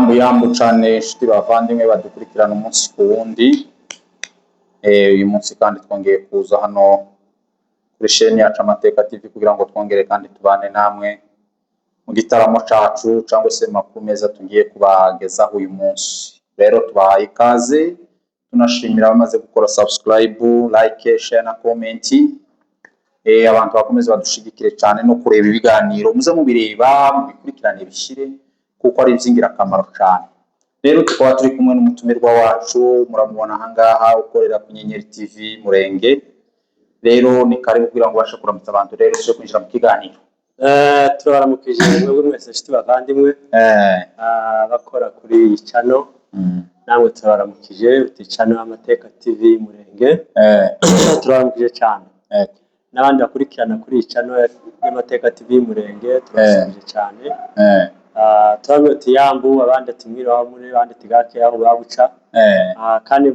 Yambu yambu cane, inshuti bavandimwe badukurikirana umunsi ku wundi. Uyu munsi kandi twongeye kuza hano kuri sheni yacu Amateka TV kugira ngo twongere kandi tubane namwe mu gitaramo cacu cyangwa se makuru meza tugiye kubagezaho uyu munsi. Rero tubahaye ikaze, tunashimira abamaze gukora subscribe, like, share na comment. Abantu bakomeze badushigikire cyane no kureba ibiganiro, muze mubireba, mubikurikirane bishyire, kuko ari iby'ingirakamaro cyane. Rero tukaba turi kumwe n'umutumirwa wacu, muramubona ahangaha, ukorera ku Nyenyeri TV Murenge. Rero ni karibu kugira ngo ubashe kuramutsa abantu, rero tuje kwinjira mu kiganiro. Turabaramukije mwebwe mwese nshuti bavandimwe bakora kuri iyi channel. Namwe turabaramukije, uti channel Amateka TV Murenge. Turabaramukije cyane. N'abandi bakurikirana kuri iyi channel y'Amateka TV Murenge, turabashimije cyane. Turababwira uti yambu, abandi ati mwiriwe aho muri, abandi ati gake aho babuca. Kandi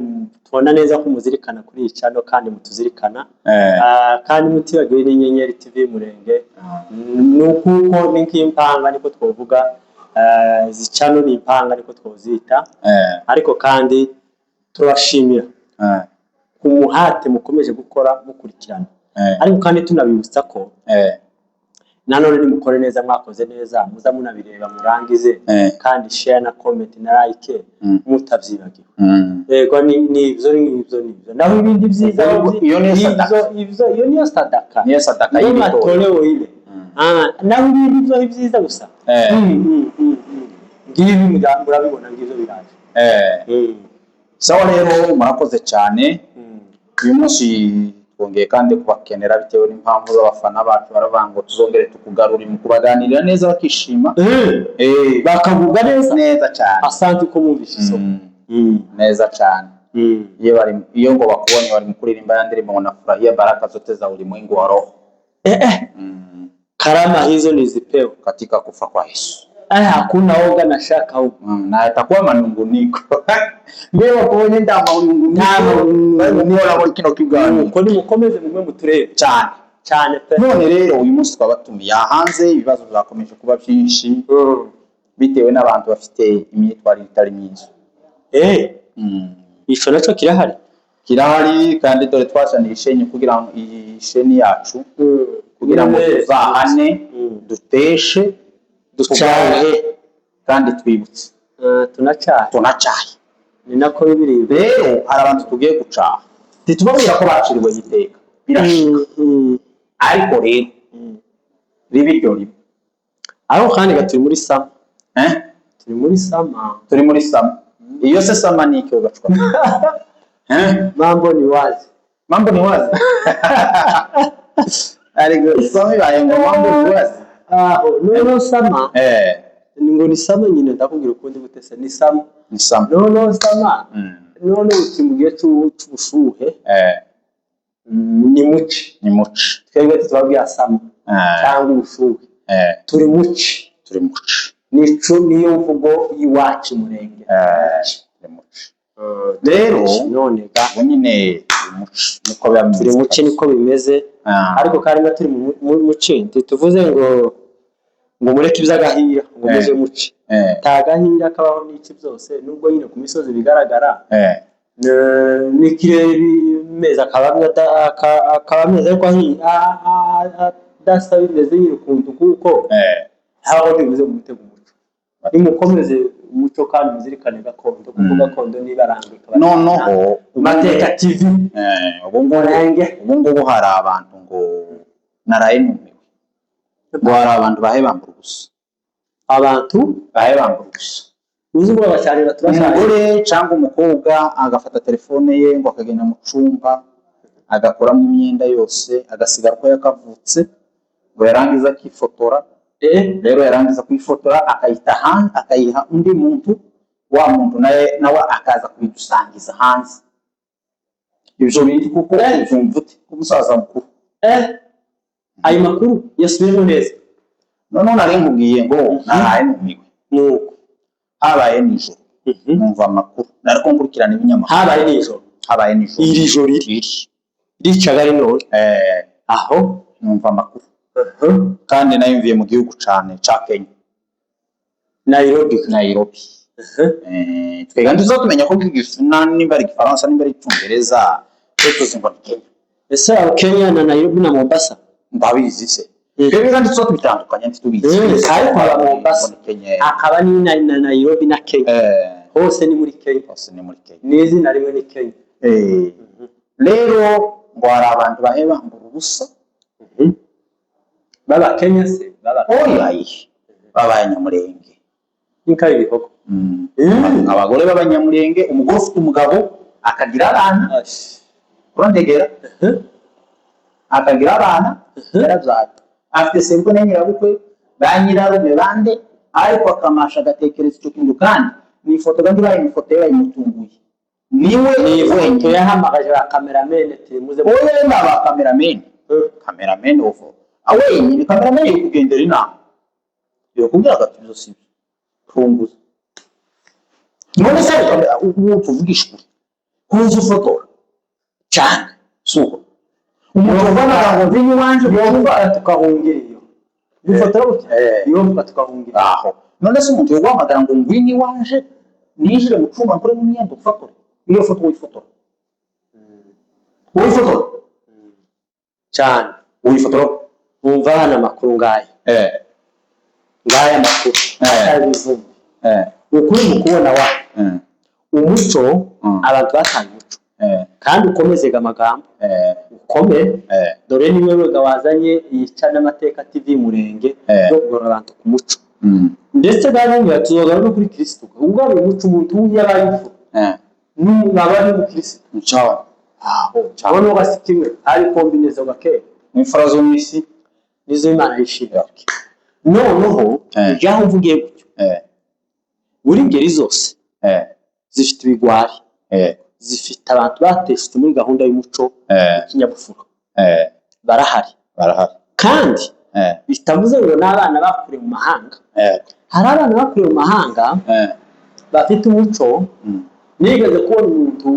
tubona neza ko muzirikana kuri iyi channel kandi mutuzirikana. Kandi mutibagiwe n'Inyenyeri TV Murenge. Ni ukuko ni nk'impanga niko twovuga, izi channel ni impanga niko twozita. Ariko kandi turabashimira ku muhate mukomeje gukora mukurikirana. Ariko kandi tunabibutsa ko nanone nimukore neza, mwakoze neza, muza munabireba murangize kandi share na comment na like mutabyibagiwe. Yego, ni ibyo, ni ibyo, ni ibyo. Naho ibindi byiza Iyo niyo sadaka. Ibyo iyo niyo sadaka. Niyo sadaka niyo y'ibigori. Matoleo ile. Naho ibindi byo ni byiza gusa. Ngibi murabibona, ngibyo biraje. Sawa, rero murakoze cyane. Uyu munsi twongeye kandi kubakenera bitewe n'impamvu z'abafana bacu, baravuga ngo tuzongere tukugarure mu kubaganirira neza bakishima. Bakagubwa neza. Neza cyane. Asante ko bumvise isomo. Neza cyane. Iyo bari, iyo ngo bakubonye bari mu kuririmba ya ndirimbo ngo "Nafurahia baraka zote za ulimwengu wa roho". Karama hizo nizipewe katika kufa kwa Yesu. Hakuna woga na shaka huko. Na itakuwa manunguniko mbere bakubonye, nta manunguniko. Nta manunguniko. Bari mu nibona muri kino kiganiro. Nuko nimukomeze mugwe muturebe. Cyane. Cyane pe. None rero uyu munsi twabatumiye aha hanze, ibibazo byakomeje kuba byinshi bitewe n'abantu bafite imyitwarire itari myiza. Ico naco kirahari. Kirahari, kandi dore twazaniye isheni kugira ngo iyi sheni yacu kugira ngo tuzahane, duteshe, ducahe kandi twibutse. Tunacahe. Tunacahe. Ni nako bibiri. Rero hari abantu tugiye gucaha, ntitubabwira ko baciriwe iteka, birashika. Ariko rero ribe iryo ribe. Aho kandi ga turi muri summer. Eh? Turi muri summer. Turi muri summer. Iyo se summer ni iki ugacwa, eh? Mambo ni wazi. Mambo ni wazi, ariko summer ibaye ngo mambo ni wazi. Aho noneho summer ngo ni summer nyine, ndakubwira ukundi gute se? Ni summer. Ni summer. Noneho summer, none uti mu gihe c'ubushuhe ni muci. Ni muci. Twebwe tubabwira summer cyangwa ubushuhe. Turi muci. Turi muci. Nico niyo mvugo y'iwacu Murenge. Turi muci rero. None ga Ubu nyine turi muci niko biba bimeze. Turi muci niko bimeze. Ariko kandi nga turi mu muci, ntituvuze ngo mureke iby'agahira ngo muze muci. Nta gahira kabaho n'iki byose, nubwo nyine ku misozi bigaragara n'ikirere bimeze akaba ameze, ariko adasa, bimeze nyine ukuntu, kuko habaho ntibivuze mu gutega umuco. Nimukomeze umuco kandi muzirikane gakondo, kuko gakondo nibaranga ikaba. Noneho Mateka TV ubu ngubu Murenge. Ubu ngubu hari abantu ngo naraye numiwe, ngo hari abantu bahe bambura ubusa. Abantu Bahe bambura ubusa. Uzi ngo babasharira, turasharira. Umugore cyangwa umukobwa agafata telefone ye ngo akagenda mu cyumba, agakuramo imyenda yose, agasigara uko yakavutse, ngo yarangiza akifotora. Rero yarangiza kuyifotora akayita hanze, akayiha undi muntu, wa muntu nawe akaza kubidusangiza hanze. Ibyo bintu kuko ubyumva ute umusaza mukuru? Ayo makuru yasubiyemo neza. Noneho nari nkubwiye ngo naraye numiwe. Nuko Habaye nijoro, numva amakuru, nariko nkurikirana ibinyamakuru. Habaye nijoro? Habaye nijoro. Iri joro iri iri ricaga ari none aho. Numva amakuru kandi nayumviye mu gihugu cane ca Kenya. Nairobi? Nairobi. Twega ntizotumenya ko nimba ari igifaransa, nimba ari icyongereza, twe tuzi ngo ni Kenya. Ese aho Kenya na Nairobi na Mombasa? Ndabizi se. Twebwe kandi tuzotubitandukanya, ntitubizi. Ariko haba Mombasa. Ngo ni Kenya. Akaba ni na Nairobi na Kenya. Hose ni muri Kenya. Hose ni muri Kenya. N'izina rimwe ni Kenya. Rero ngo hari abantu bahe bambura ubusa. Baba Kenya se baba? Oya, b'abanyamurenge. Inka ibihogo. Abagore b'abanyamurenge, umugore ufite umugabo akagira abana, urandegera, akagira abana, yarabyaye, afite sebukwe na nyirabukwe, ba nyirarume bande, ariko akamasha agatekereza icyo kintu. Kandi ni ifoto, kandi bayimufotoye bayimutunguye, niwe Ni ifoto wenyine. Yahamagaje ba cameraman ati muze. Oya, ni aba cameraman. Cameraman uvo wenyine, cameraman yo kugendera inama yo kubwira ati ibyo si byo, punguza. None se ubu tuvugisha ukuri, kuza ufotora Cyane. Suko umuntu uvanaga ngo vinyu wanje Yumva tukahungira iyo bifotora gutya. Yumva tukahungira. Aho none se umuntu yoguhamagara ngo ngwino iwanje, ninjire mu cyumba nkuremo imyenda ufatore, iyo foto wifotora, wifotora? Cyane. Wifotora. Wumva hano amakuru ngaya. Ngaya amakuru atari ivumbi. Ukuri mu kubona wa umuco. Abantu batanga umuco. Kandi ukomeze amagambo. Ukome. Dore ni wewe wazanye iyi n'amateka TV Murenge yo kugorora abantu ku muco. Ndetse bari tuzogaruka kuri Kristo ugaruye umuco, umuntu yabaye imfura n'aba ari umukristo. Cyane. Aho cyabona ugasi kimwe ari combinaison gake. Imfura zo mu isi. Nizo Imana yishimira. Noneho ibyaho mvugiye gutyo, buri ngeri zose zifite ibigwari, zifite abantu bateshutse muri gahunda y'umuco y'ikinyabupfura. Barahari. Barahari. Kandi bitavuze ngo n'abana bakuriye mu mahanga. Hari abana bakuriye mu mahanga bafite umuco. Nigeze kubona umuntu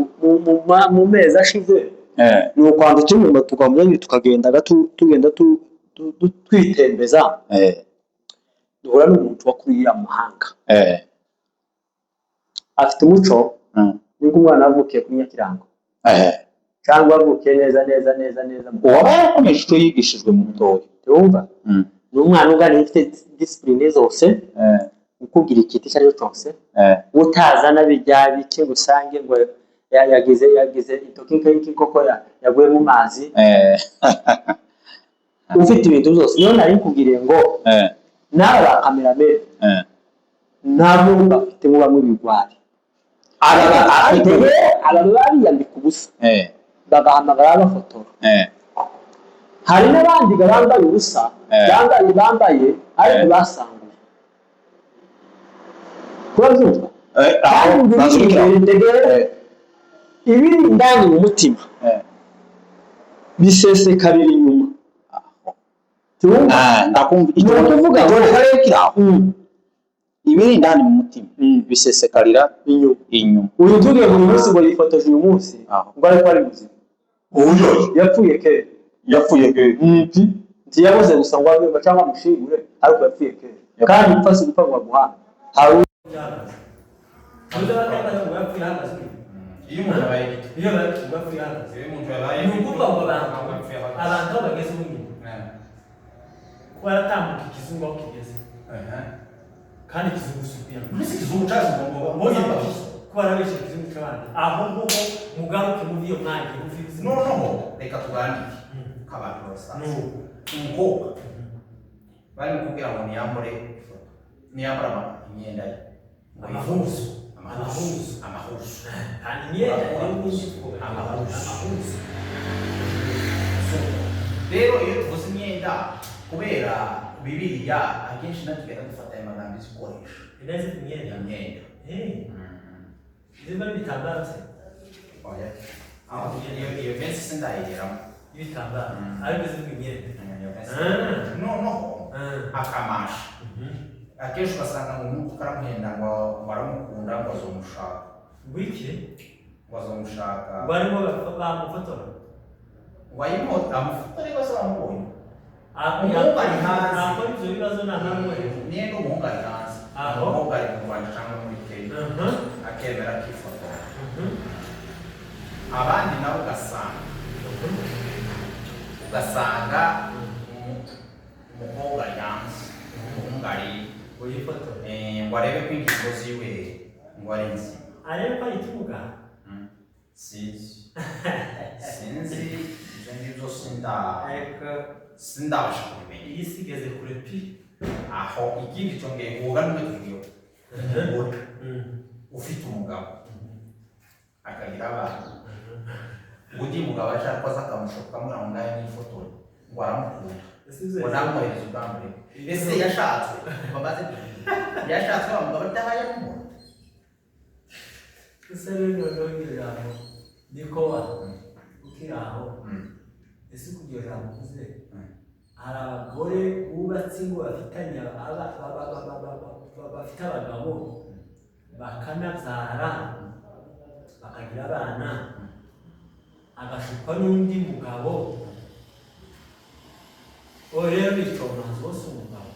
mu mezi ashize, ni ukwanda turi tukamenya, tukagenda tugenda twitembeza, duhura n'umuntu wakuriye mu mahanga, afite umuco. Nubwo umwana avukiye kuri Nyakirango cyangwa avukiye neza neza neza neza Uwaba yarakomeje icyo yigishijwe mu butoya. Wumva ni umwana uganira, ufite discipline zose, ukubwira ikintu icyo ari cyo cyose, utazana bijya bike gusange ngo yagize intoki nk'inkoko yaguye mu mazi, ufite ibintu byose. Niyo nari nkubwiriye ngo n'aba ba cameraman nabo bafitemo bamwe ibigwari. Aba baba biyambika ubusa, bagahamagara bafotora. Hari n'abandi bambaye ubusa, bambaye ariko basanguye, urabyumva? Aho kandi ibiri indani mu mutima bisesekarira inyuma. Ndakumva. Ni ukuvuga icyo karere kiri aho, ibiri indani mu mutima bisesekarira inyuma. Inyuma. Uyu tugiye buri munsi ngo yifotoje uyu munsi ngo ariko ari muzima, yapfuye kera. Yapfuye ke. Ntiyabuze gusa ngo abe cyangwa amushingure, ariko yapfuye kera. Kandi gupfa si gupfa ngo baguhane hari Iyo umuntu abaye gito. Iyo bapfuye ahagaze. Iyo umuntu yabaye Ni ukuvuga ngo abantu aho bageze ubu nyine, kuba yaratambuka ikizungu aho kigeze, kandi ikizungu si ukuyambara. Muri iki kizungu cyaje ngo Oya, kuba yarabeshye ikizungu cy'abandi, aho nguho mugaruke muri iyo mwanya muvi. Noneho reka tuganire nk'abantu basanzwe. Umukobwa barimo kubwira ngo niyambure ifoto, niyambure imyenda ye. Amahuzu. Amahuzu, amahuzu. Kandi imyenda iri n'indi. Amahuzu. Amahuzu. So, rero iyo tuvuze imyenda, kubera Bibiliya akenshi natwe tugenda dufata aya magambo izikoresha. Ineza imyenda. Imyenda. Zimba ibitambaro se? Oya. Aho iyo verse sindayigeramo. Ibitambaro ariko zimba imyenda. Iyo verse. Noneho akamasha, akenshi ugasanga ngo umuhungu karamuhenda ngo aramukunda, ngo azomushaka. Wiki. Ngo azomushaka. Barimo bamufotora. Ngo ayimo amufotore bose bamubonye. Umuhungu ari hanze. Akora ibyo bibazo nta ntamwe. Niyo umuhungu ari hanze. Aho. Umukobwa ari mu Rwanda cyangwa muri Kenya. hoteli, akemera akifotora. Abandi nabo ugasanga umukobwa yanze, umuhungu ari Uyifotora. Ngo arebe ko ingingo ziwe ngo ari nzima. Arebe ko ari ikibuga. Sinzi ibyo ngibyo, Ariko sindabasha kubimenya. Iyi si igeze kure pi. Aho ikindi cyongeye guhuga n'umwe tugiyeho, umugore ufite umugabo akagira abana, undi mugabo ashaka ko aza akamushuka, akamubwira ngo ngahe nifotore, ngo aramukunda, ngo namwohereze ubwambure. Ese yashatswe bamaze yashatswe wa mugabo adahaye amubona? Ese rero noneho iryo jambo niko wa ukiri aho, ese uko iryo jambo uvuze, hari abagore bubatse ingo bafitanye bafite abagabo, bakanabyara, bakagira abana, agashukwa n'undi mugabo. Uwo rero ni icomanzi wose umugabo.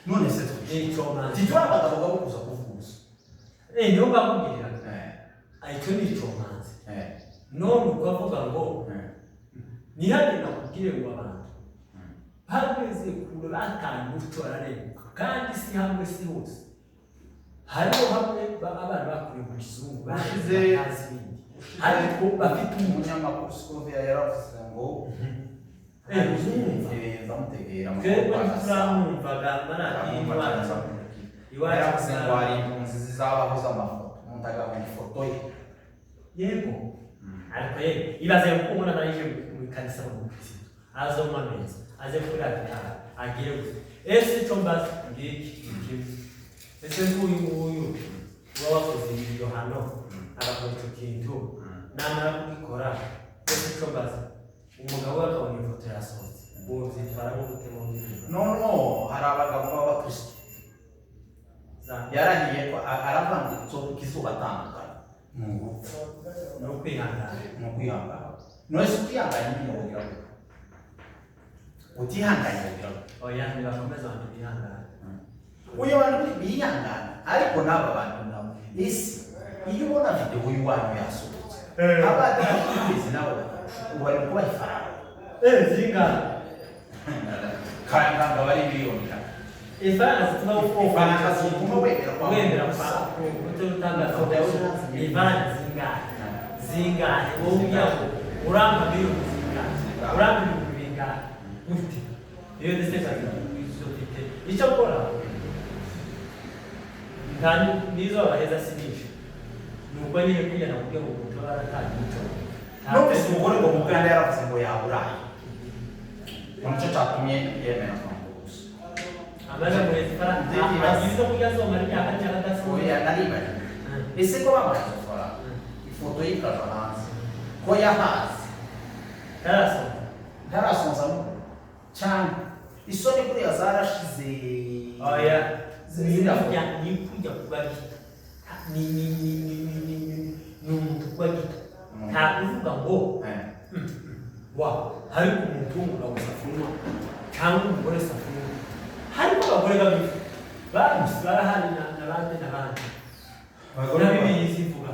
None se Ni icomanzi. Tituri abagabo babo kuza kuvuga ubusa. Eh, niyo mbakubwira, icyo ni icomanzi. None ukavuga ngo ntihagire nakubwire ngo abantu bageze kure, bataye umuco, bararenguka. Kandi si hamwe, si hose, hariho hamwe abana bakuriye mu kizungu, batazi ibindi, ariko bafite umuco. Umunyamakuru Scovia yaravuze ngo Uzumva. Ndamutegera. Twebwe ntituramwumvaga amaradiyo iwacu iwacu. Yaravuze ngo hari impunzi zizabaho z'amafoto, umuntu agahunga ifoto ye. Yego, ariko yego, ibaze ko umuntu arangije mu ikanisa mu mukristo, azoma meza, aze kuri alitari, agire gute? Ese icyo mbaza ngiki ni kimwe: ese nk'uyu nguyu uba wakoze iryo hano, agakora icyo kintu, namara kugikora, ese icyo mbaza, umugabo we akabona ifoto yasohotse, uwo byitwaramo gute mu ndirimbo? No, hari abagabo b'abakristo yarahiye ko aravuga ngo ikizuba atandukana ni urupfu. Ni ukwihangana. Ni ukwihangana. None se utihanganye nyine wogira gute? Utihanganye wogira gute? Oya, ntibakomeza, abantu bihangana. Uyu bantu bihangana, ariko n'aba bantu nabo, ese iyo ubona videwo y'iwanyu yasohotse, abadakwezi nabo batakushuka, ubu bari kubaha ifaranga. Zingana. Kandi ntabwo aba ari miliyoni 100. Ifaranga zituma Ifaranga zituma wemera kwa wemera utanga Ifoto yawe. Ni ifaranga zingahe? Zingahe wowe ugira ngo urampa miliyoni zingahe? Urampa ibihumbi bingahe ufite iyo? Ndetse kazi izo mfite, icyo akora nta n'izo babaheza si nyinshi, ni uko nyine kugira ngo ngo umuco baratanga umuco. Numvise umugore ngo mu Buganda yaravuze ngo yaburaye, ngo nicyo cyatumye yemera kwambura ubusa. Amaze guheza ifaranga agira izo kurya zomara imyaka cyangwa adasohoye. Oya, naribajije, ese ko bamuhaye izo faranga, ifoto ye ikaja hanze, ko yahaze, Tarasoma. Ntarasonza cyane, isoni buriya zarashize. Oya. Ziriya foto. Ni kujya kuba gito, ni umuntu kuba gito, nta kuvuga ngo wa hari umuntu w'umugabo safunwa cyangwa umugore safunwa. Harimo abagore babiri barusi barahari n'abandi n'abandi. Abagore Na Bibiliya izivuga.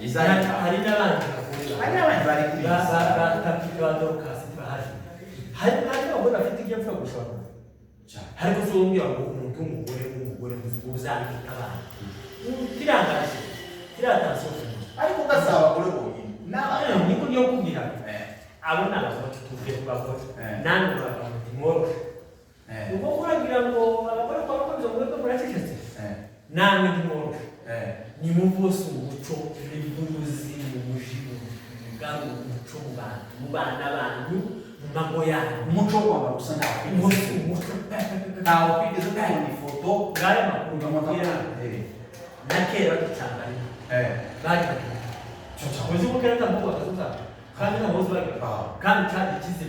Izahita. Hari n'abandi bagore Hari n'abandi bari kuri iyi si. Ba Tabita, ba Dorukasi bahari. Hari abagore bafite ibyo apfa gushaka. Ariko si wowe umbwira ngo umuntu w'umugore muzima uzabifite abana kirangaje kiratansiyo. Ariko ugasaba abagore bonyine n'abagabo. Niko niyo kubwira, abo ni abagore, tuvuge ku bagore. Namwe murabagabo ntimworoshe. Ubwo muragira ngo abagore kwa bakomeza ngo muracecetse. Namwe ntimworoshe. Nimuvose umuco nibuzi mu muji mugarura umuco mu bantu, mu bana banyu, mu mago yanyu. Umuco wo kwambara ubusa ntawe Umuco, kwigeze umuco. Ntawe kwigeze kubona ifoto. Ngaya makuru ukamuta bakubwira, na kera bagicangana bagiraga Cyo cyane. Uzi ko kera nta muhungu bakazuza kandi nta muhuzu bagira. Kandi cyari ikize,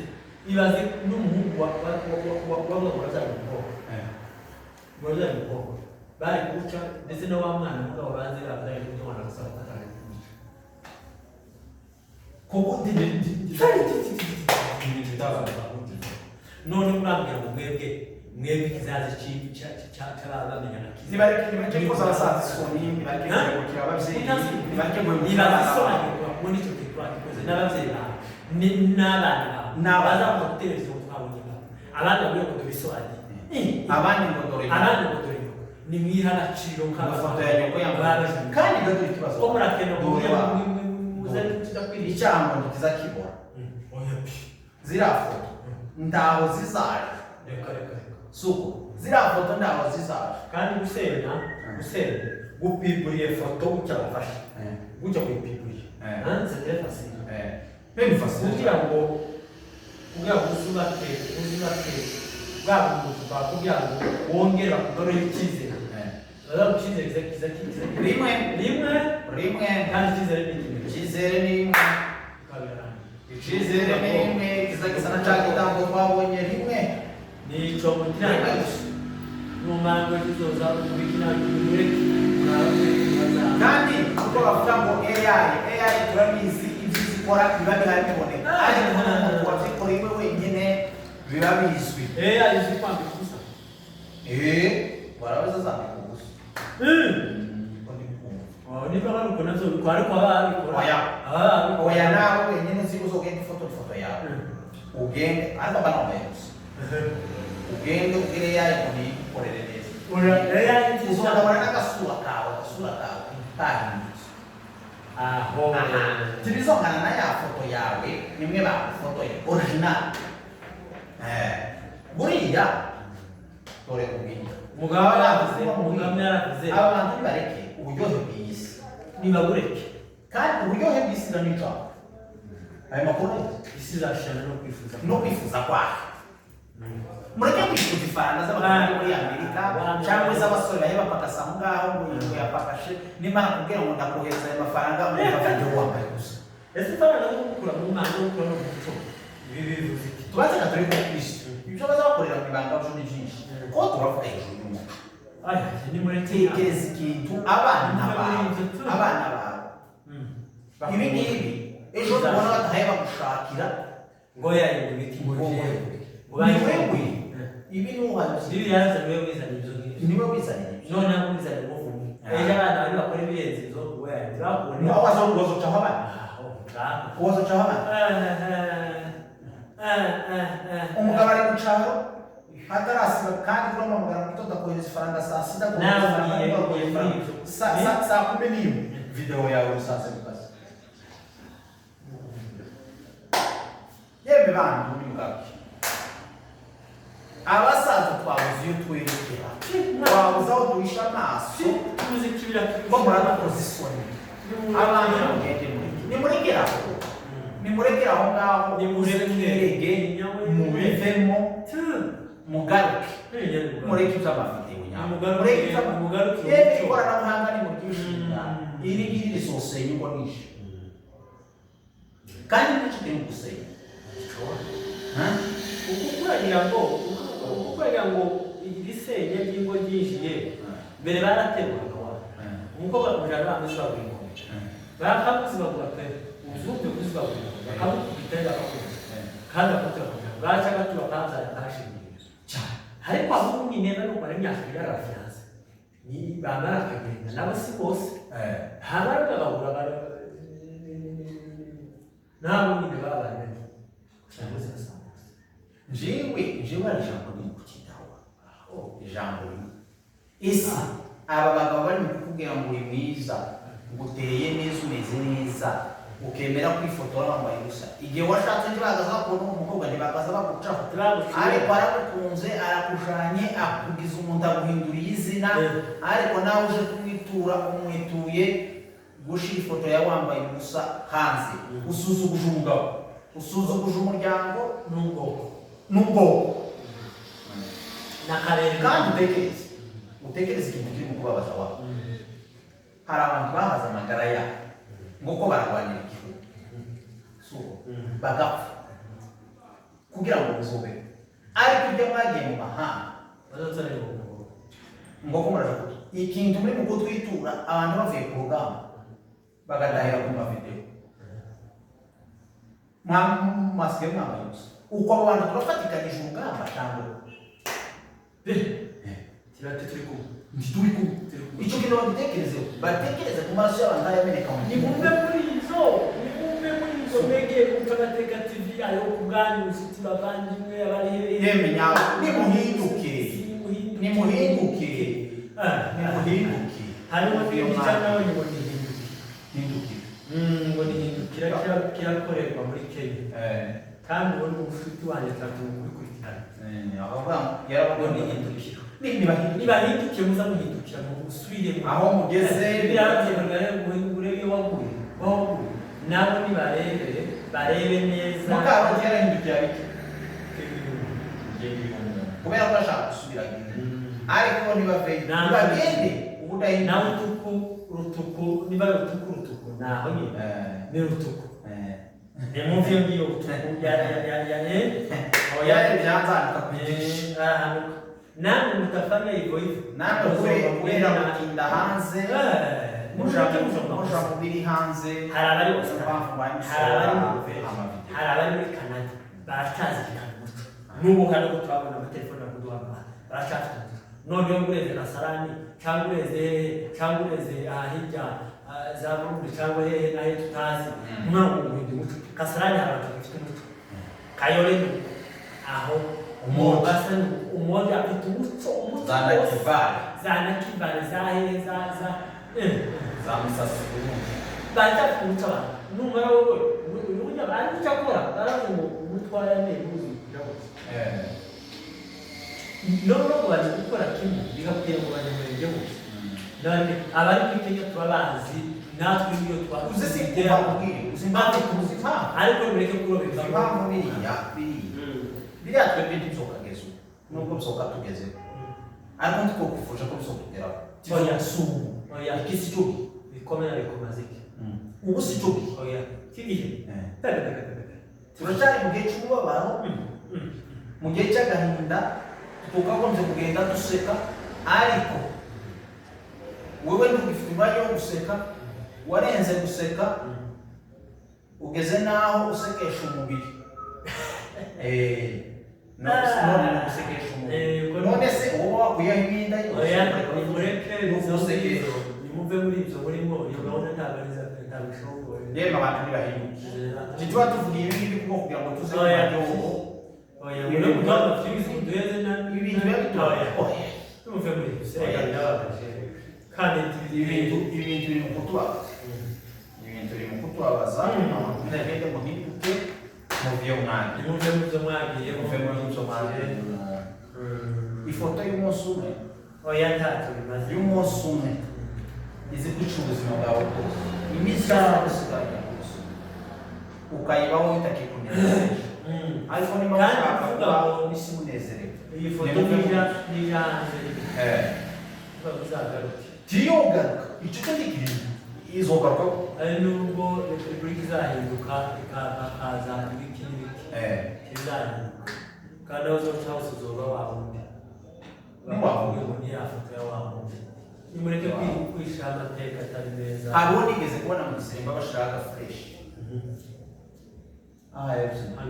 ibaze n'umuhungu wa wa wa wa wa wa urabyara umukobwa, urabyara umukobwa, bari kuwuca ndetse na wa mwana mugabo banze babyaye n'umwana gusa bakatanga kuwica. Kuko None urambwira ngo mwebwe Mwebwe ikizazi c'abamenya na kiza. Nibareke, nibareke koza abasaza isoni, nibareke guhemukira ababyeyi, nibareke guhemukira Nibaza abana babo. Isobanurwa muri icyo kintu twagikoze n'ababyeyi bawe n'abana bawe. N'abana. Bazavuga kuri televiziyo ngo twabonye bawe, abandi bavuga ngo tubisobanure. Abandi ngo dore Abandi ngo dore nyoko. Ni mwiha agaciro. Amafoto ya nyoko yambaye, kandi dore ikibazo. Ko murakena. Dore wa Muze tudakwiriye. Icyaha ngo ntikiza kibora. Oya pi. Ziriya foto ndaho zizaje. Reka, reka, reka. Suko ziriya foto ndaho zizaje. Kandi gusenya, gusenya gupiburiye foto gutya bafashe gutya kuyipiburiye, c'est très facile. Bene facile. Kugira ngo uzubake bwa bumuntu bwawe, kugira ngo wongere bakugarure icyizere, baza icyizere kiza kiza kiza. Rimwe. Rimwe. Rimwe. Kandi icyizere ni ikintu. Icyizere ni rimwe. Bikaba birarangiye. Icyizere ni rimwe kiza gisa na cya gitambo twabonye rimwe. Ni icyo mugira numango kizoza kubikina mureke. Kandi kuko bavuga ngo AI, AI turabizi ibyo izikora, biba bihari biboneka, ariko n'umuntu wabyikoreye we wenyine biba bizwi. Azi kwambika ubusa. Barabaza zambika ubusa. Niko ndi kumva. Oh, niba bari uko navyo bikora, ariko ababikora Oya. ababikora. Oya, nawe wenyine uzi uzogenda ifoto, ifoto yawe ugende, ariko bana wambaye ubusa, ugende ubwire AI ngo niyikorere neza. Oya, AI. Uzabona n'agasura kawe, agasura kawe kahindutse. Aho. Tibizongana na ya foto yawe nimwe bagufotoye original. Buriya dore kubwiye. Umugabo yaravuze, umugabo yaravuze. Aba bantu nibareke uburyohe bw'isi. Nibagureke. Kandi uburyohe bw'isi na nicyo ayo makuru Isi izashirana no kwifuza. No kwifuza kwayo. Mureke kwifuza ifaranga z'abagabo muri Amerika cyangwa iz'abasore bahe bapakasa aho ngaho ngo ngo yapakashe. Nimara kubwira ngo ndakohereza ayo mafaranga, ngo video wambaye gusa. Ese ifaranga zo gukura mu mana no gukura no mu muco, ibi bivuze iki? Tubanze ka turi ku isi, ibyo bazabakorera mu ibanga byo ni byinshi, ko turavuga hejuru y'umuco. Aya ni mureke. Tekereza ikintu abana bawe, abana bawe, ibi ngibi ejo tubona batahaye bagushakira. Ngo yayindi biti ngo Ngo jewe ni wewe, ibi ni uhanuzi. Ibi yarazanye, wewe wizanye ibyo ngibyo. Niwe wizaniye ibyo. None ntabwo wizanye umuvumo, ejo abana bari bakora ibirenze ibyo, ngo yayindi bakubone. Wazocaho abana. Aho ngaho. Wazocaho abana. Umugabo ari mu cyaro atarasiba, kandi kuramuhamagara mu gitondo akohereza ifaranga, saa sita akohereza Nawe ifaranga, ugiye nimugoroba akohereza ugiye ifaranga. muri ibyo. Saa 11 video yawe usanze mu kazi. Yemwe bantu muri mugabe, abasaza twabuze iyo twerekera, twabuze aho duhisha amaso. Tuzi kibira. Ko muradukoza isoni. Abantu mugende mureke, nimurekere aho, nimurekere aho ngaho. Nimureke. Mwirege mubivemo, mugaruke, mureke iby'amavideo nyabwo. Nimugaruke, mureke iby'amavideo. Mugaruke Yemwe umuco. Ikoranabuhanga nimuryishimira, iri ngiri rizosenya ingo nyinshi, kandi nicyo kiri mu gusenya. Uko kuragira ngo iri senya ry'ingo ryinjiye, mbere baraterwaga wa umukobwa akamujyana bamuzi bagura ingoma, bakamuzibagura pe, uzumve kuzibagura ingoma, bakamukubita, bakakubita kandi bakakubita, bakakubita, baca gato bakanzana akashingira Cyane. Ariko ahubwo nyine nuko ari imyaka yarabyanze ni bamara akagenda nabo si bose habara bagahura nabo nyine babanye cyangwa se basanga. Njyewe hari ijambo riri kukitaho, ijambo rimwe. Ese aba bagabo bari mu kukubwira ngo uri mwiza, ngo uteye neza, umeze neza, ukemera kwifotora wambaye ubusa, igihe washatse ntibagaza bakubona umukobwa, ntibagaza bagucaho? Ariko aragukunze, arakujanye, akugize umuntu, aguhinduriye izina. Ariko nawe uje kumwitura, umwituye gushira ifoto yawe wambaye ubusa hanze. Usuzuguje umugabo, usuzuguje umuryango n'ubwoko. N'ubwoko. N'akarere. Kandi utekereze ikintu kiri mu kubabaza wawe. Hari abantu bahaze amagara yabo ngo ko barwanira igihugu, so bagapfa kugira ngo buzobeho, ariko ibyo mwagiye mu mahanga bazatsanira ubwo ngo ko muraje ikintu muri mu kutwitura, abantu bavuye ku rugamba bagatahira ku mavideo mwasigaye mwambaye ubusa. Uko abo bantu turafatikanyije urugamba cyangwa Tibate turi kumwe. Ntituri kumwe. Icyo kintu bagitekerezeho, batekereze ku maraso y'abantu ayameneka mu gihugu. Nimuve muri izo, nimuve muri izo mwegeye kumva Amateka TV ayo ku bwanyu, inshuti bavandimwe abari hehe. Yemwe nyawe, nimuhinduke. Nimuhinduke. Nimuhinduke. Hariho Iyo n'icyo mwana. Nawe ngo nihinduke. Hindukire. Ngo nihindukira kirakorerwa muri Kenya. Kandi uwo ni umushuti wanjye turatumva kubikurikirana. Abavuga Ngo yaravuga nihindukira. Nibahinduke. Nibahinduke muza muhindukira mu musubiremo. Aho mugeze. Birababyemera ngo urebe iyo waguye, aho waguye. Nabo nibarebe, barebe neza. Mukaroti yarahindukira bike. Kubera ko ashaka gusubirayo. Ariko nibaveyo. Nibagende ubudahinduka. Nawe utuku rutuku niba rutuku rutuku naho nyine. Ni rutuku. Nimwumve iyo ngiyo rutuku ya ya ya ya Oya ibyanzanuka kwigisha. Arahanuka. Namwe mutafanya hivyo hivyo. Namwe kubera gutinda hanze. Muja mu biri hanze. Hari abari Australia, hari abari muri Norvège, Amavideo. hari abari muri Canada, baracyazirikana umuco. N'ubu hano ko turabona amatelefone akuduhamagara, baracyafite umuco. Noneho ureze Nasarani, cyangwa ureze hehe, cyangwa ureze aha hirya za Burundi, cyangwa hehe na hehe tutazi, umwana ngo guhinda umuco. Kasarani hari abantu bafite umuco. Kayole ni uko. Aho Umoja. Mombasa ni uko. Umoja afite umuco, umuco Za wose. Nakivale. Za Nakivale, za hehe, za Za Musasi Burundi. Baracyafite umuco abantu. Numara wowe, uyu ari icyo akora, baravuze ngo umutwara ni uzi hose. Noneho ngo bari gukora kimwe, bigakwiye mu banyamurenge bose. None abari muri Kenya turabazi, natwe niyo twa Uzi si kuva kubwira, uzi impamvu, uzi impamvu. Ariko mureke kurobeka. Uzi impamvu biriya, biriya. Biriya twebwe ntibizokageza ubu. Nubwo bizoka tugezeho. Ariko ntitwokufuje ko bizokugeraho. Oya. Subu. Oya. Iki si cyo gihe. Bikomera bikomaze iki? Ubu si cyo gihe. Oya. Kigihe. Teka teka teka. Turacyari mu gihe cy'umubabaro, mu gihe cy'agahinda, tukagombye kugenda duseka, ariko wewe ntugifite umwanya wo guseka, warenze guseka, ugeze naho usekesha umubiri. None ni ugusekesha umubiri. None se uwo wakuyeho imyenda yose? Oya, nimureke Ni izo ugusekesha. ngizo. Nimuve muri ibyo murimo, iyo gahunda ntabwo ari ntabwo ishoboye. Yemwe abantu ntibahinduke. Ntituba tuvuga ibi ngibi kuko kugira ngo tuze Oya. kubaryoho. Oya, mureke kuduha amafilimi duheze na Ibintu biba bituma. Oya. Oya. Nimuve muri ibyo, se birababaje. Kandi Ibintu biri mu kutubabaza. Ibintu biri mu kutubabaza. Abantu mugende muhinduke, muve mwanya. Nimuve mu byo mwagiye, Muve muri ibyo mwagiye. Ifoto y'umunsi umwe. Oya, ntacyo bimaze. Y'umunsi umwe. Izi guca ubuzima bwawe bwose. Iminsi yawe usigaye bwose. Ukayibaho bitakikunezeza. Ariko niba Kandi ushaka kuvuga kuba ngo isi unezerewe. Iyi foto Nimuve muri nija hanze. Uvuga ngo uzagaruke. Tiyogaruka. Icyo cyo ntikirimo. Izogaruka. Ari nubwo repubulika izahinduka hakaza ibiki n'ibiki. Izahinduka. Kandi aho uzoca hose uzoba wa wundi. Ni wa wundi. Ngo ni ya foto ya wa wundi. Nimureke kwisha amateka atari meza. Hari uwo nigeze kubona mu gisimba bashaka fresh. Hano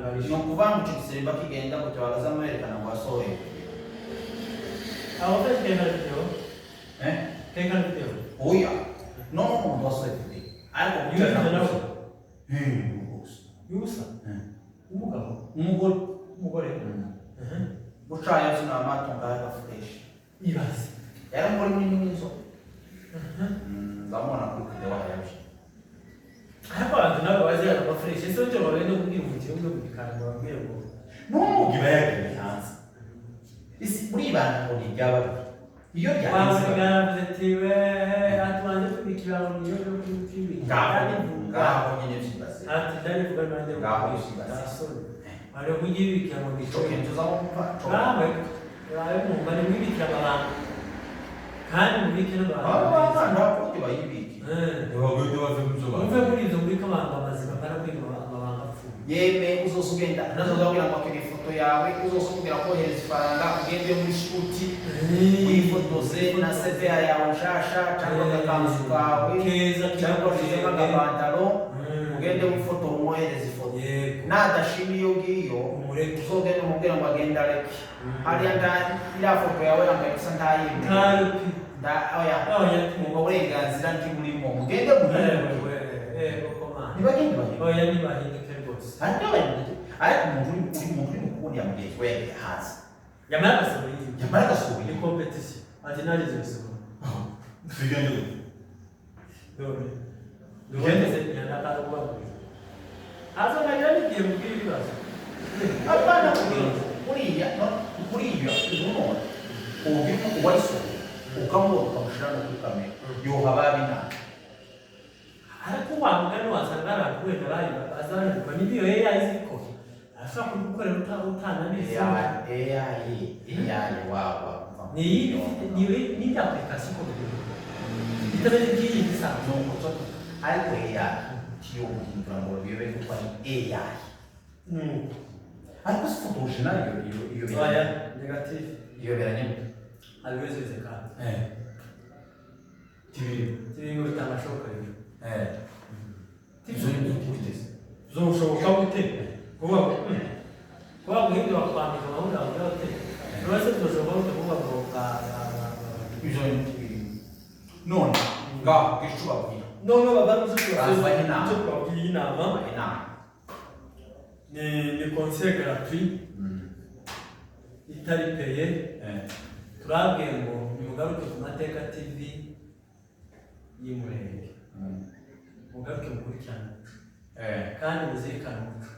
hari Ni ukuvuga ngo icyo gisimba kigenda ngo kibagaze amuherekana ngo asohoye. Aho fresh kenda video. Kenda video. Oya. No, umuntu wasohoye video. Ariko Yuzuye nawe. Rwose. Yusa. Umugabo. Umugore. Umugore. Gucaya zino amatungo yaga fresh. Ibaze. Yari umugore munini w'inzobe. Ndamubona kuri video yaje. Ariko abantu nabo bazi aya mafresh. Ese icyo bagenda kubwira umukire umwe mu gikari ngo babwire ngo N'umugi bayagiye hanze. Isi uribanda ngo ni iry'ababiri. Iyo ryarenze Wawe yaravuze ati we atubanze tubikira ngo niyo yo kuri Ngaho, ngaho nyine byibaze. Ati ndarivuga nanjye ngo Ngaho byibaze. Ndasoni. Ari kugibikira ngo Ico kintu uzamumva, ico. Ngaho, ngaho mwumva ni mwibikira amabanga. Kandi mubike n'amabanga. Abo bana ntabwo bayibike. Ntibagende bave mu byo Muve muri ibyo mubike amabanga mazima, apana kwiga amabanga apfuye. Yeme uzoza ugenda nazoza kugira ngo akeneye ifoto yawe, uzoza kugira kohereza ifaranga ugende muri shuti wifotoze na CVA yawe nshasha cyangwa agakanzu kawe Keza cyangwa keza agapantaro ugende wifotora. Umwohereze ifoto. Yego. Nadashima iyo ngiyo, Umureke. Uzogenda umubwira ngo agende areke. Hariya iriya foto yawe yambaye gusa ntayemera. Ntayo pi. Oya. Oya. Ubwo burenganzira ntiburimo, mugende muhinduke. Yego komana. Ntibagende bahinduke. Oya, nibahinduke rwose. Hari n'abahinduke, ariko umuntu uri mu kubona mugenzi we yagiye hanze, Yamara agasohora iyi. yamara agasohora. Ni competition. Ati nanjye nzoyisohora. Tugende. None. Nuboneze nyandakara kuba mwiza. Azonagira n'igihe mubwira ibibazo. Apana kugira uriya no kuriya ubu none ubu uwayisohoye ukamubona ukamushyira no kuri kamera yoha babi nabi. Ariko wa mugani wasanga abantu wenda bari bazananirwa n'iyo AI izikora. Arashobora kubigukorera utanabizi. AI AI wawa. Ni iyi ni ni application ko bigenda. Itameze nk'iyi isanzwe. Nuko ariko AI tiyo guhindura ngo bibe kuko ari AI. Ariko si foto original iyo iyo. Oya, negative. Iyo beranye. Haliwezi wezekana. Tibiri. Tibiri bitanashoboka rero. Ibyo ni ibyo biteze. Zoshoboka gute? Kuvuga ngo kuba guhindura kwandika amahunda yawe gute? Uretse zoshoboka gute kuvuga ngo Ibyo ni tibiri. None ngaho gisho babwira. None bavana uzi Babaha inama. Icyo twababwiye inama Inama. ni conseil gratuit itari payé. Turabwiye ngo nimugaruke ku Mateka TV y'Umurenge, mugaruke mukurikirane umuco kandi muzirikane umuco.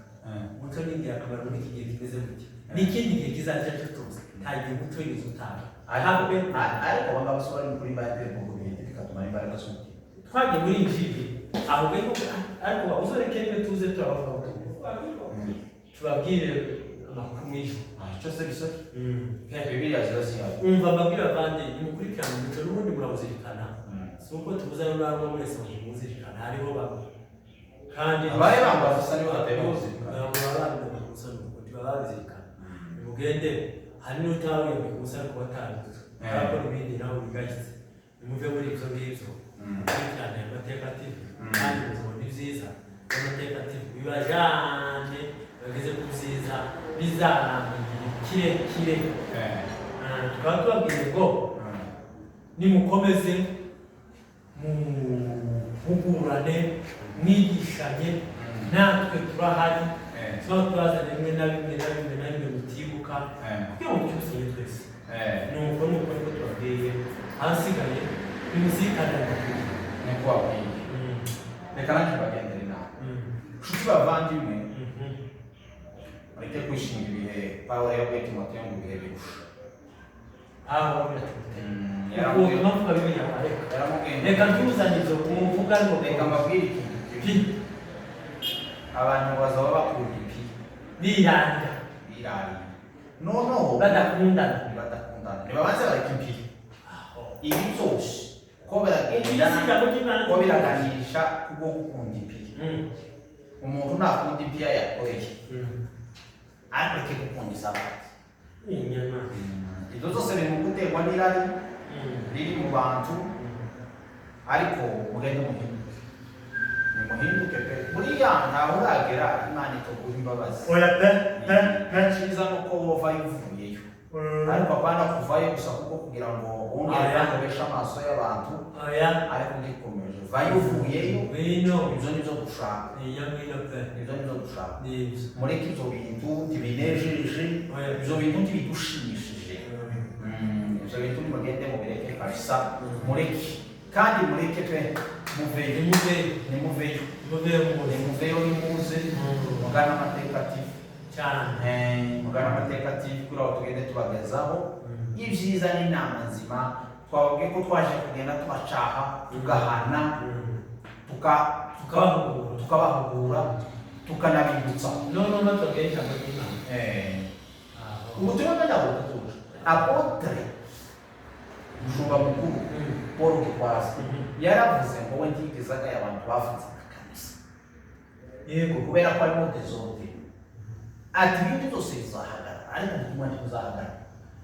Umuco ni ingirakamaro muri iki gihe kimeze gutya n'ikindi gihe kizaza cyo tuzi. Nta gihe umuco wigeze utanga. Ariko abo ngabo so bari kuri Bible ngo bihinde bikatuma imbaraga z'umutima. Twagiye muri injili aho ariko ariko uzoreke rimwe tuze turabavuga tubabwire amakuru mw'ijuru. Icyo se bisa Bibiliya ziba zihari. Umva mbabwire abandi, nimukurikirane umuco n'ubundi murawuzirikana. Si uko tubuza n'urangwa mwese ngo muzirikana, hariho bamwe kandi Abaye bambaza usa nibo batari bawuzirikana. Ntabwo baba bambaye ubusa nuko ntibaba babizirikana. Nimugende hari n'utawiyambika ubusa ariko batabizi arakora ibindi nawe bigayitse. Nimuve muri ibyo ngibyo, mukurikirane Amateka TV kandi muzabona ibyiza by'Amateka TV bibajane bageze ku byiza bizaramba igihe kirekire. Tukaba tubabwiye ngo nimukomeze muhugurane, mwigishanye, natwe turahari. Tuba turazana bimwe na bimwe na bimwe na bimwe mutibuka kugira ngo tubyusanye twese. Nuko niko tubabwiye, ahasigaye nimuzirikane amakuru. Niko wabwiye, reka nanjye bagendere inama. Nshuti bavandimwe, mureke kwishinga ibihe. Pawulo yabwiye Timoteyo ngo ibihe birusha. Aho wabwira Timoteyo Yaramubwiye. Ubu mpamvu Bibiliya reka Yaramubwiye. Reka ntuzane izo muvuga ngo Reka mbabwire ikintu kimwe. Pi. Abantu bazaba bakunda ipi. Biranga. Birariye noneho badakundana. Badakundana, nibabanze bareka impiri. Ibi byose ko biragenda Ijambo ry'Imana ko biraganisha kubwo gukunda impiri. Umuntu nakunda impiya yakoreye, ariko reke gukunda iz'abandi. Inyama. Ibyo byose biri mu guterwa n'irari riri mu bantu. Ariko mugende muhinduke, nimuhinduke pe. Buriya ntawe uragera Imana ikaguha imbabazi. Oya pe pe pe. Icyiza ni uko wovayo uvuyeyo, ariko apana kuvayo gusa kuko kugira ngo wongere Oya. kandi ubeshe amaso y'abantu. Oya. Ariko ugikomeje vayo uvuyeyo. Ngwino. Ibyo ni byo dushaka. Iya, ngwino pe. Ibyo ni byo dushaka. Nibyo. Mureke ibyo bintu ntibinejeje. Oya. Ibyo bintu ntibidushimishije. Ibyo bintu nimugende mubireke kabisa. Mureke kandi mureke pe, muveyo. Nimuve. Nimuveyo. Nimuve muze. Nimuveyo, nimuze mugane Amateka TV. Cyane. Mugane Amateka TV kuri aho tugende tubagezaho ibyiza n'inama nzima. Twababwiye ko twaje kugenda tubacaha, tugahana, tukabahugura. Tukabahugura, tukanabibutsa. None batubwiye ijambo ry'Imana. Ubutumwa bw'ingabo butuje apôtre mushumba mukuru Paul Gitwaza yaravuze ngo we ntiyigezaga abantu bafunze amakanisa. Kubera ko harimo désordre. Ati ibindi byose bizahagarara ariko ubutumwa ntibuzahagarara.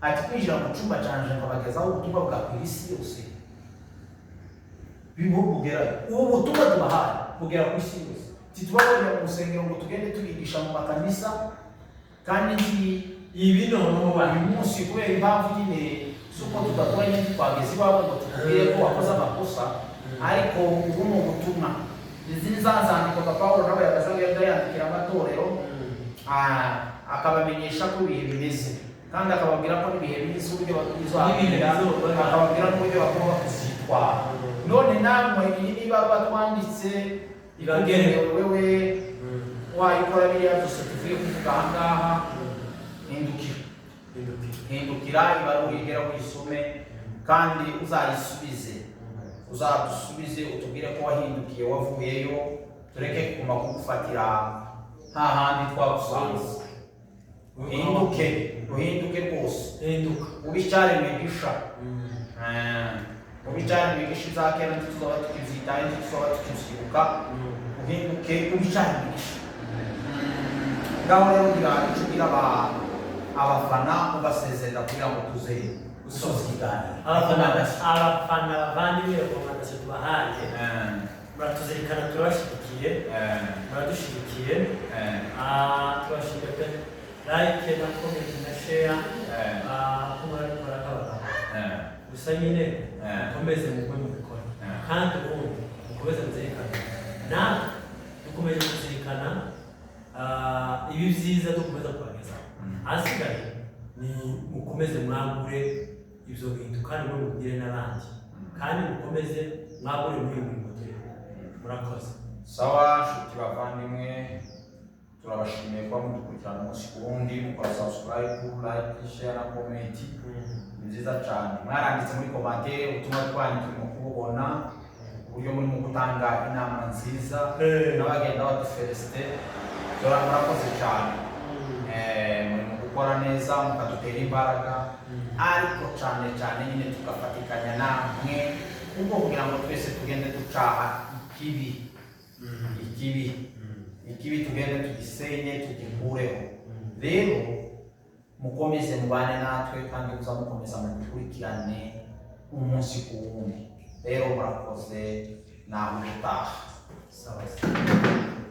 Ati kwinjira mu cyumba canje nkabagezaho ubutumwa bwakwira isi yose bibo bugerayo. Ubu butumwa tubahaye bugera ku isi yose. Titubabonera mu rusengero ngo tugende tubigisha mu makanisa, kandi nti Ibi noneho uyu munsi kubera impamvu nyine z'uko tudaturanye, ntitwageze iwawe ngo tukubwire ko wakoze amakosa, ariko ubu ni ubutumwa. Izi ni za nzandiko nka Pawulo nawe yagaze yandikira amatorero, akabamenyesha ko ibihe bimeze, kandi akababwira ko n'ibihe biza uburyo N'ibihe bizagenda, bizoba. akababwira n'uburyo bagomba kuzitwara. None namwe iyi niba batwanditse Ibagere. Wewe wayikora biriya byose tuvuye kuvuga aha ngaha, hindukira, hindukira, ibaruwa igera uyisome kandi uzayisubize, uzadusubize utubwire ko wahindukiye, wavuyeyo, tureke kuguma kugufatira nta handi twagusanze. Uhinduke, uhinduke rwose. Hinduka. Ube icyaremwe gisha. Ube icyaremwe gisha. Ibya kera ntituzaba tukibyitaho, ntituzaba tukibyibuka. Uhinduke, ube icyaremwe gisha. Ngaho rero gira icyo ubwira abafana, ubasezerera kugira ngo tuze gusoza ikiganiro. Abafana bavandimwe, recommandation tubahaye, muratuzirikana, turabashyigikiye, muradushyigikiye. Tubashimiye pe. Like na comment na share, ko murabikora nk'abagabo gusa nyine. Mukomeze mugwe mubikora. Kandi ubundi mukomeze muzirikane, natwe dukomeje kuzirikana ibi byiza dukomeza kubagezaho. Ahasigaye ni mukomeze mwagure ibyo bintu, kandi mwe mubwire n'abandi, kandi mukomeze mwagure muri uyu murimo turimo. Murakoze. Sawa nshuti bavandimwe, turabashimiye kuba mudukurikirana umunsi ku wundi, mukora subscribe, like, share na comment. Ni byiza cyane. Mwaranditse muri commentaire, ubutumwa twanyu turimo kububona, uburyo murimo gutanga inama nziza n'abagenda badufelicite. Murakoze cyane. Murimo gukora neza, mukadutera imbaraga, ariko cyane cyane nyine tugafatikanya namwe, kuko kugira ngo twese tugende ducaha ikibi, ikibi, ikibi tugende tugisenye, tugikureho. Rero mukomeze mubane natwe, kandi muza mukomeza mudukurikirane umunsi ku wundi. Rero murakoze, naho utaha. Sawa sawa.